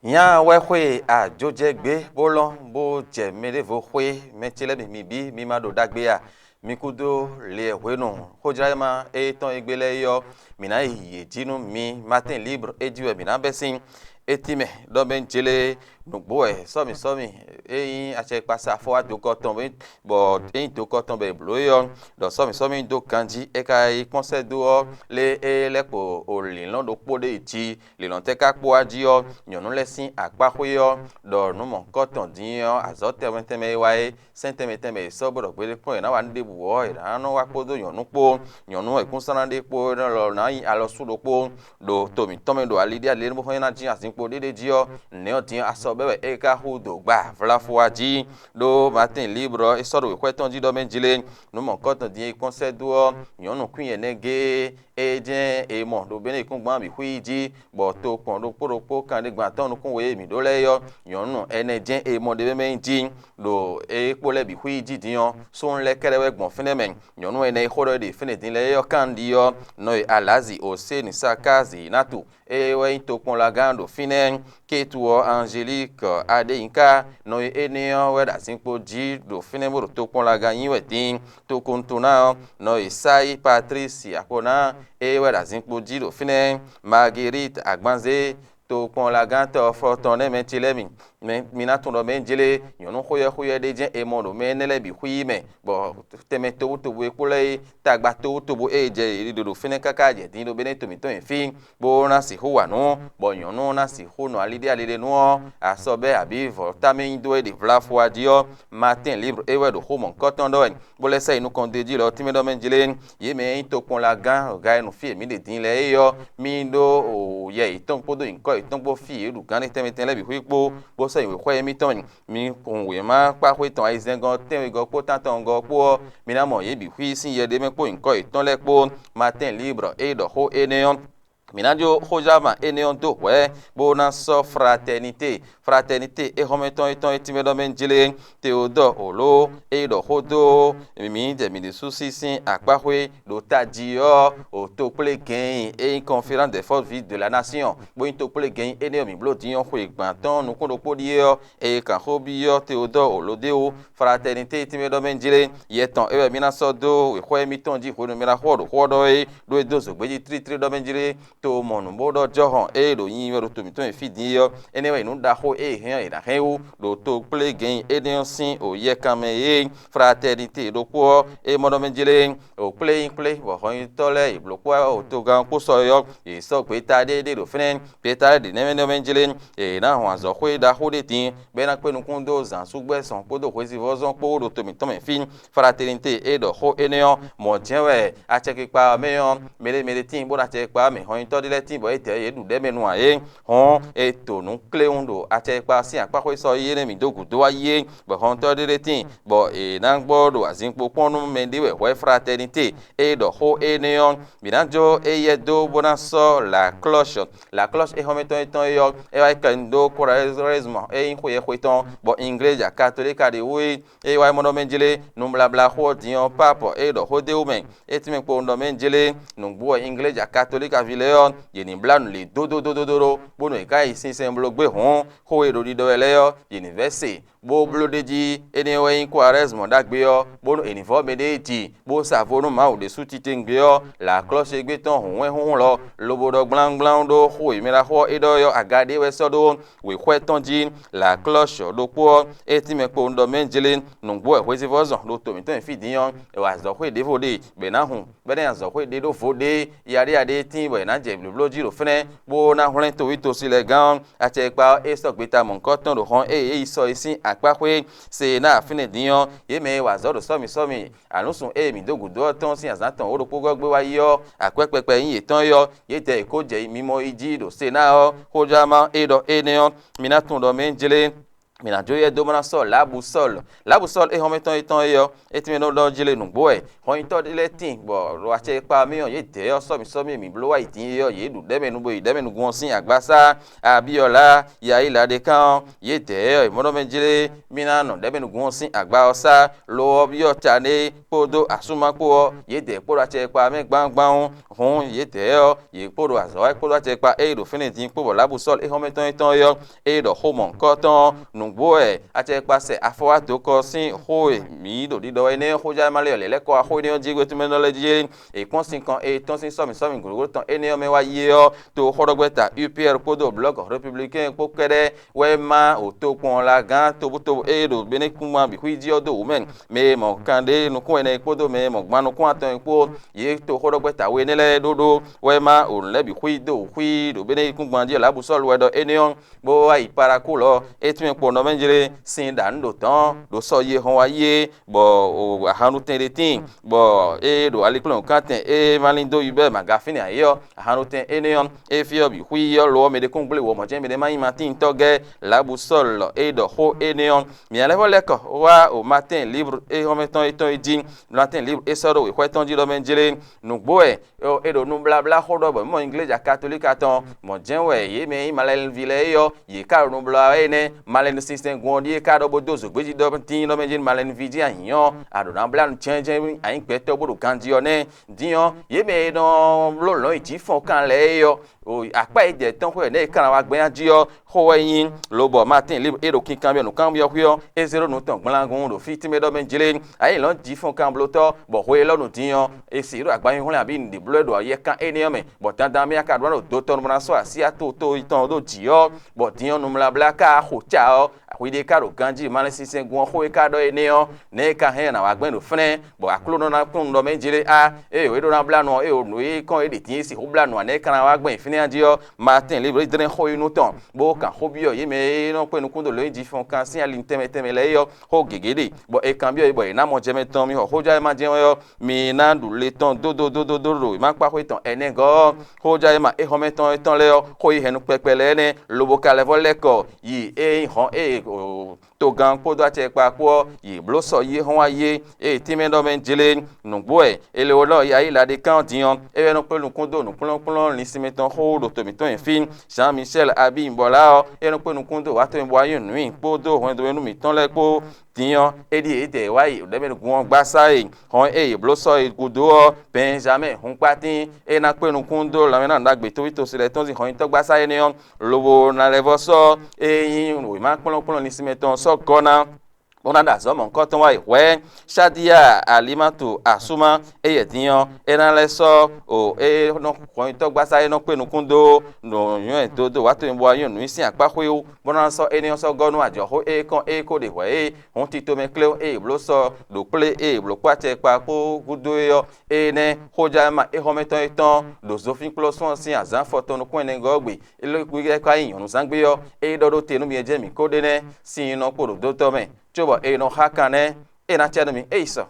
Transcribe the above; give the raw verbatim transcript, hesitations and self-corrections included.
Nya wɛ xwe ajojɛgbé bó lɔn bó jɛ mɛ ɖěvo xwé. Mɛ ce lɛ́ɛ mi, mi bǐ mi ma ɖo ɖagbe a? Mi kúdó lě e hwenu xójlama étɔn e gbe lɛ́ɛ é ɔ́, mǐ ná yi yě jí nú mi. Matin Libre é jí wɛ mǐ ná bɛ́ sín. É tínmɛ ɖɔ mɛ jlé nǔgbó wɛ sɔ́mǐ sɔ́mǐ é nyí acɛkpasa fɔ́ wá dokɔ tɔn bɔ é nyí dokɔ tɔn bɔ è blǒ é ɔ́, ɖɔ sɔ́mǐ sɔ́mǐ dó ganjí. É ka yi kpɔ́n sɛ́ dó ɔ́, lé é lɛ́ kpo lǐnlɔ́n ɖokpó ɖé yi jí. Lǐnlɔ́n tɛ́ ka kpó wá jí ɔ́, nyɔ̌nu lɛ́ɛ sín akpá xwé ɔ́, ɖɔ nǔ mɔ̌hunkɔtɔn din ɔ́, azɔ̌ tɛnmɛ tɛnmɛ e wá é, sɛ́n tɛnmɛ tɛnmɛ e sɔ́ bó ɖɔ gbeɖé kpɔ́n è nǎ wa nú ɖěbǔ ɔ́, è nǎ nɔ wá kpódó nyɔ̌nu kpó. Nyɔ̌nu wɛ̌kúnsáná ɖé kpó lɔ ná nyi alɔsú ɖokpó ɖo to mǐtɔn mɛ ɖo ali ɖé ali ɖé bó hɔn ná jí azinkpo ɖéɖé jí ɔ́, nɛ̌ ɔ́ din ɔ́, asɔ bɛ́ wɛ é ka xú dǒ gba vlafó wá jí. Ɖó Matin Libre ɔ́, é sɔ́ ɖo wěxwɛ́ tɔn jí ɖɔ mɛ jlé nǔ mɔ̌hunkɔtɔn din e kpɔ́n sɛ́ dó ɔ́, nyɔ̌nu kwín ɛnɛ géé é jɛ́n è mɔ ɖo bɛ́nɛ́ yěkúngban bǐ xwí jí, bɔ tokpɔn ɖokpó ɖokpó kanɖégbantɔ́ nukún we e mǐ ɖó lɛ́ɛ é ɔ́, nyɔ̌nu ɛnɛ jɛ́n è mɔ ɖ'é mɛ jí, ɖo é kpó lɛ́ɛ bǐ xwí jí din ɔ́, súnnu lɛ́ɛ kɛ́ɖɛ́ wɛ gbɔn fínɛ́ mɛ. Nyɔ̌nu ɛnɛ e xó ɖɔ é ɖe fínɛ́ din lɛ́ɛ é ɔ́, kan ɖi ɔ́, nɔ e Alǎzi Oséni Sakázi ná tu, é wɛ nyí tokpɔnlagán ɖo fínɛ́. Kétu ɔ́, Anjelík Adéyinká, nɔ e énɛ́ ɔ́ wɛ ɖo azinkpo jí ɖo fínɛ́ bó ɖo tokpɔnlagán nyí wɛ din. Tokuntuna ɔ́, nɔ e Sáyi Patlísi Akpɔná, é wɛ ɖo azinkpo jí ɖo fínɛ́. Magelíti Agbanzé, tokpɔnlagántɔ́ fɔ́tɔn nɛ́ mɛ ce lɛ́ɛ mi. Mi ná tunwun ɖɔ mɛ jlé nyɔ̌nu xóyɔ́xóyɔ́ ɖé jɛ́n è mɔ ɖo mɛ énɛ́ lɛ́ɛ bǐ xwí mɛ, bɔ tɛnmɛ tobutóbu e kpó lɛ́ɛ é, tagba tobutóbu e jɛ yě ɖiɖo ɖo fínɛ́ káká jɛ din ɖo bɛ́nɛ́ to mǐtɔn nyi fí, bó ná sixú wa nǔ, bɔ nyɔ̌nu ná sixú nɔ aliɖé aliɖé nú ɔ́, asɔbɛ́ abǐ vɔ̌ tamɛ nyi dó é ɖe vlafo a jí ɔ́, Matin Libre é wɛ ɖo xó mɔ̌hunkɔtɔn ɖɔ wɛ, bó lɛ́ sɛ yi nukɔn d'é jí lɔ tínmɛ ɖɔ mɛ jlé. Yě mɛ e nyí tokpɔnlagán Gaɛnu fí e mǐ ɖe din lɛ́ɛ é ɔ́, mì ɖó yɛ yětɔn kpódó nyǐkɔ yětɔn kpó fí yě ɖu gǎn ɖé tɛnmɛ tɛnmɛ lɛ́ɛ bǐ xwí kpó, bó sɔ́ nyi wěxɔ e mǐtɔn nyi. Mi kun wěma kpá xwé tɔn ayizɛ́ngɔ́ tɛ́nwegɔ́ kpó tántɔngɔ́ kpó ɔ́, mi ná mɔ yě bǐ xwí sín yɛɖé mɛ kpó nyǐkɔ yětɔn lɛ́ɛ kpó. Matin Libre e ɖɔ xó énɛ́ ɔ́, mǐ ná jó xózánma énɛ́ ɔ́ dó hwɛ̌, bó ná sɔ́ Fratɛnité. Fratɛnité éhɔ́nmɛtɔn yětɔn e tínmɛ ɖɔ mɛ jlé, Teodɔ́ɔ Oló e ɖɔ xó dó mǐ jɛ mǐ ɖésú sí sín akpáxwé ɖo tají ɔ́, o tokplégɛn e nyí Conférence des Forces Vives de la Nation, bó nyí tokplégɛn énɛ́ ɔ́ mǐ bló din ɔ́ xwe gban tɔn nukún ɖokpó ɖíe ɔ́, e kan xó byɔ́ Teodɔ́ɔ Oló ɖé wú. Fratɛnité e tínmɛ ɖɔ mɛ jlé, yɛ tɔn é wɛ mì ná sɔ́ dó wěxɔ émítɔn jí hwenu mì ná xɔ ɖo xó ɔ́ ɖɔ é, ɖó é dó zǒgbéjí tlítlí ɖɔ mɛ jlé, to mɔ nǔ bó ɖɔ jɔhɔn e ɖo nyi wɛ ɖo to mǐtɔn e fí din é ɔ́, énɛ́ wɛ nyǐ nǔ ɖaxó e è hɛn ɔ́ è nǎ hɛn wú ɖo tokplégɛn énɛ́ ɔ́ sín o yɛkanmɛ e Fratɛnité ɖokpó ɔ́, é mɔ ɖɔ mɛ jlé o kplé nyí kplé, bɔ hɔnnyitɔ́ lɛ́ɛ yě bló kpó togán ɔ́ kpó sɔ é ɔ́, yě sɔ́ gbeta ɖé ɖé ɖo fínɛ́. Gbeta lɛ́ɛ ɖě nɛ́ mɛ ɖɔ mɛ jlé, è nǎ hun azɔ̌xwé ɖaxó ɖé din, bɔ é ná kpé nukún dó zǎnsúgbɛ́ zɔn kpódó hwesivɔ́ zɔn kpó ɖo to mǐtɔn mɛ fí. Fraternité e ɖɔ xó énɛ́ ɔ́, mɔ̌ jɛ́n wɛ acɛkpikpa ɔ́ mɛ ɔ́, mɛɖé mɛɖé tíin bó ɖo acɛkpikpa ɔ́ mɛ hɔnnyitɔ́ ɖé lɛ́ɛ tíin bɔ é dɛ yě ɖu ɖɛ̌ mɛ nu ǎ é, hɔn è to nǔ kléwún ɖo acɛkpikpa ɔ́ sín akpáxwé sɔ́ yi énɛ́ mǐ dó gǔdo wá yi é, bɔ hɔnnyitɔ́ ɖé lɛ́ɛ tíin bɔ è nǎ gbɔ ɖo azinkpo kpɔ́n nú mɛɖé wɛ hwɛ̌ fraternité e ɖɔ xó énɛ́ ɔ́, mǐ ná jó éyɛ́ dó bó ná sɔ́ la klɔ́shi. La klɔ́shi éhɔ́nmɛtɔn étɔn é ɔ́, é wá yi kɛ dó Kwaresma e nyí xwe e xwe tɔn, bɔ Igleja Katolíka ɖě wú é. Ée wá yi mɔ ɖɔ mɛ jlé nublábláxó ɔ́ din ɔ́, Pápɔ e ɖɔ xó d'é wú mɛ. É tínmɛ kpowun ɖɔ mɛ jlé nǔgbó wɛ Igleja Katolíka ví lɛ́ɛ ɔ́, yě ní blá nǔ lě dódódódódó, bónú è ká yi sinsɛnblógbé hǔn, xó e ɖo ɖiɖɔ wɛ lɛ́ɛ ɔ́, yě ní vɛ́ se, bó bló ɖ'é jí. Énɛ́ wɛ nyí Kwaresma ɖagbe ɔ́, bónú è ní vɔ́ mɛɖée ji, bó sa vo nú Mawu ɖésú titewungbe ɔ́, lǎklɔ́segbe tɔn hǔnhwɛ́nhúnhun lɔ, lobo ɖɔ gbláŋgbláŋ ɖó xó e mɛ ɖaxó ɔ́ é ɖɔ é ɔ́ aga ɖé wɛ sɔ́ ɖó wěxwɛ́ tɔn jí. Lǎklɔ́sɔ ɖokpó ɔ́, é tínmɛ kpowun ɖɔ mɛ jlé nǔgbó wɛ hwesivɔ́ zɔn ɖo to mǐtɔn e fí din ɔ́, è wa azɔ̌xwé ɖěvo ɖe, bɔ è nǎ hun, bɔ é ná nyi azɔ̌xwé ɖé ɖó vo ɖé yaɖéyaɖé tíin bɔ è nǎ jɛ blǒbló jí ɖo fínɛ́, bó ná hwlɛ́n towítosí lɛ́ɛ gán ɔ́. Acɛkpa ɔ́, é sɔ́ gbeta mɔ̌hunkɔtɔn ɖo hɔn ée é yi sɔ é sín akpáxwé se e ná afínɛ́ din ɔ́, yě mɛ e wa azɔ̌ ɖo sɔ́mi sɔ́mi anǔsun e mǐ dó gǔdo ɔ́ tɔn sín azǎn tɔn wǒ ɖokpó gɔ́ gbé wá yi ɔ́, akwɛ́ kpɛkpɛ nyí yětɔn é ɔ́, yědɛɛ è kó jɛ mimɔ yi jí ɖo Senáa ɔ́. Xójlama e ɖɔ énɛ́ ɔ́, mi ná tunwun ɖɔ mɛ jlé Mǐ ná jó yɛ dó bó ná sɔ́ Lǎbu Sɔ́lu. Lǎbu Sɔ́lu é hɔn mɛ tɔn e tɔn é ɔ́, é tɛ́nmɛ nɔ ɖɔ jí lé nǔgbó wɛ. Hɔnyitɔ́ ɖé lɛ́ɛ tíin, bɔ ɖo acɛ e kpa mì ɔ́, yě dɛ̌ ɔ́ sɔ́ mì sɔ́ mì e mǐ bló wá yi din é ɔ́, yě ɖu ɖɛ̌mɛnu bo yi ɖɛ̌mɛnugún ɔ́ sín agbásá. Abiyɔla, Yayila ɖé kán ɔ́, yě dɛ̌ ɔ́, è mɔ ɖɔ mɛ jlé mì ná nɔ ɖɛ̌mɛnugún ɔ́ sín agba ɔ́ sá. Lo ɔ́ byɔ́ Tané kpódó asúma kpó ɔ́, yě dɛ̌ kpó ɖo acɛ e kpa mɛ gbánggbán ɔ́. Hǔn yě dɛ̌ ɔ́, yě kpó ɖo azɔ̌ wá kpódó acɛ e kpa é ɖo fínɛ́ din kpó bɔ Lǎbu Sɔ́lu é hɔn mɛ tɔn é tɔn é ɔ́, é ɖɔ xó mɔ̌hunkɔtɔn ɔ́, nǔgbó wɛ acɛkpasɛ afɔwá dokɔ sín xó e mǐ ɖo ɖiɖɔ wɛ énɛ́ ɔ́, xójánúmálé ɔ́ lɛ̌ lɛ́ kɔ wá xó énɛ́ ɔ́ jí hwetɛ́nú lɛ́ɛ jí. È kpɔ́n sinkɔn e tɔ́n sín sɔ́mǐ sɔ́mǐ gǔdo tɔn énɛ́ ɔ́ mɛ wá yi é ɔ́, toxɔɖɔgbɛ́ta U P R kpódó Blɔ̌k Républicain kpó kɛ́ɖɛ́ wɛ má wǒ tokpɔn ɔ́ lá gán tobutóbu e ɖo Benɛ́kúnma bǐ xwí jí ɔ́ dó wǔ mɛ. Mɛ e mɔ kanɖé nukún ɛnɛ kpódó mɛ e mɔ gban nukún atɔn kpó, yě toxɔɖɔgbɛ́ta we énɛ́ lɛ́ɛ ɖó ɖó wɛ má wǒ lɛ́ bǐ xwí dó wǔ xwí ɖo Benɛ́kúnma jí ɔ́, Lǎbu Sɔ́lu wɛ ɖɔ énɛ́ ɔ́, bó wá yi Parakúlɔ, é tún mɛ kpo nɔ mɛ jlé sin ɖa nǔ ɖo dɔ̌n ɖo sɔ yi e hɔn wá yi é, bɔ ahannutɛn ɖé tíin, bɔ é ɖo alikplɔ́nwǔkántɛn e ma lín dó yi bɔ é ma ga fínɛ́ ǎ é ɔ́, ahannutɛn énɛ́ ɔ́, é fyɔ́ bǐ xwí yi ɔ́ lo ɔ́, mɛ ɖé kún gblé wǒ mɔ̌ jɛ́n mɛ ɖé má nyí Matín tɔ́ gɛ́ Lǎbu Sɔ́lu é ɖɔ xó énɛ́ ɔ́. Mǐ lɛ́ vɔ́ lɛ́ kɔ wá o Matín líbru é hɔn mɛ tɔn é tɔn é jí, Matín líbru é sɔ́ ɖó wěxwɛ́ tɔn jí ɖɔ mɛ jlé nǔgbó wɛ é ɖo nubláblá xó ɖɔ bɔ mǐ mɔ igleja katolíka tɔn, mɔ̌ jɛ́n wɛ yě mɛ e nyí malɛnúví lɛ́ɛ é ɔ́, yě ká ɖo nubláblá wɛ énɛ́, malɛnúsinsɛngun ɔ́ ɖíe ká ɖɔ bó dó zǒgbéjí ɖɔ tíin ɖɔ mɛ jí malɛnúví jí a nyǐ ɔ́, a ɖǒ ná blá nǔ jɛ́njɛ́n a nyǐ gbɛtɔ́ bó ɖo ganjí ɔ́ nɛ́. Din ɔ́, yě mɛ e nɔ bló lɔ̌n yi jǐ fɔn kan lɛ́ɛ é ɔ́, akpá e jɛ tɔn xwé wɛ nɛ́ e kan wá gbɛ́n jí ɔ́, xó wɛ nyí, lobɔ Matín líbr é ɖo kinkanbyɔ́ nǔkanbyɔ́ xwé ɔ́, é zé ɖó nǔ tɔn gblangun ɖo fí tɛnmɛ ɖɔ mɛ jlé. Ayǐ lɔ̌n jǐ fɔn kanblótɔ́, bɔ hwe élɔ́ nu din ɔ́, è si ɖo agbanhwinhwlɛ́n abǐ nǔɖibló e ɖo ayɛkan énɛ́ ɔ́ mɛ, bɔ dandan mɛ a ka ɖó ná ɖo do tɔn bó ná sɔ́ así ato to tɔn ɖó jǐ ɔ́, bɔ din ɔ́ nǔmláblá ka xo ca ɔ́, hwiɖée ka ɖo ganjí malɛ́sinsɛngun ɔ́ xó e ka ɖɔ énɛ́ ɔ́, nɛ̌ e ka hɛn ɔ́ nǎ wá gbɛn ɖo fínɛ́, bɔ Aklúnɔ ná kplɔ́n nú ɖɔ mɛ jlé á, ée wě ɖó ná blá nǔ ɔ́, ée nǔ e kɔn é ɖě din é sixú blá nǔ ǎ, nɛ̌ é ka ná wá gbɛn fínɛ́ jí ɔ́, Matín Liblé jlɛ́n xó yi nú tɔn, bó kan xó byɔ́ yě mɛ e nɔ kpé nukún ɖo lǒ e jí fɔ́n kan sín ali tɛnmɛ tɛnmɛ lɛ́ɛ é ɔ́, xó gěgé ɖe, bɔ è kanbyɔ́ yě bɔ è nǎ mɔ jɛ mɛ tɔn mì xɔ xójánwé ma jɛ́n wɛ ɔ́, mi ná ɖu le tɔn dódó dódó dó ɖo wěmakpáxwé tɔn ɛnɛgɔ́ ɔ́, xójánwé ma éhɔ́mɛ tɔn étɔn lɛ́ɛ ɔ́, xó yi hɛn nukpɛkpɛ lɛ́ɛ nɛ́, lobo ka lɛ́ vɔ́ lɛ́ kɔ yi é nyí hɔn ée togán kpódó acɛkpa kpó ɔ́, yě bló sɔ yi é hɔn wá yi é, ée tínmɛ ɖɔ mɛ jlé nǔgbó wɛ. Eleonɔ́ɔ Yayíla ɖe kán ɔ́ din ɔ́, é wɛ nɔ kplé nukún dó nǔkplɔ́nkplɔ́n linsinmɛ tɔn xó ɖo to mǐtɔn nyi fí. Jean Michel Abíi Bɔlá ɔ́, é nɔ kplé nukún dó wǎ tɔn e bó wá nyí nǔ nyi kpódó hwɛndo e nú mǐtɔn lɛ́ɛ kpó. Din ɔ́, é ɖíe é dɛ wá yi ɖɛ̌mɛnugun ɔ́ gbásá e hɔn e yě bló sɔ́ é gúdo ɔ́, Bɛnjamɛ́ɛ hunkpatín e ná kpé nukún dó lanmɛ ná ɖagbe tóví tosi lɛ́ɛ tɔn sín hɔnyitɔ́ gbásá énɛ́ ɔ́, lobo ná lɛ́ vɔ́ sɔ́ e nyí wěma kplɔ́nkplɔ́n linsinmɛ tɔn sɔ́ gɔ́ ná, bó ná ɖo azɔ̌ mɔ̌hunkɔtɔn wá yi hwɛ̌. Shadiya Alimatu Asuma, éyɛ́ din ɔ́, é ná lɛ́ sɔ́ o é nɔ hɔnyitɔ́ gbásá e nɔ kpé nukún dó nǔnywɛ́ dódó wǎ tɔn e bó wá nyɔ́ nǔ nyi sín akpá xwé wú, bó ná sɔ́ énɛ́ ɔ́ sɔ́ gɔ́ nú ajɔ̌xó e kɔn é ko ɖe hwɛ̌ é. Hǔn tito mɛ kléwún e yě bló sɔ́ ɖo kplé e yě bló kpó acɛ kpa kpó gúdo é ɔ́, énɛ́ xójánma éhɔ́mɛtɔn e tɔn ɖo zofínkplɔ́sún ɔ́ sín azǎn afɔtɔn nukún ɛnɛgɔ́ ɔ́ gbe, é lɔ́ ka nyí nyɔ̌nuzángbe ɔ́, é ɖɔ ɖó te nú mi e jɛ́n mǐ ko ɖe nɛ́, sin nɔ kpo ɖo dotɔ mɛ, cóbɔ è nɔ xá kan nɛ́, é ná cɛ nú mi. É yi sɔ.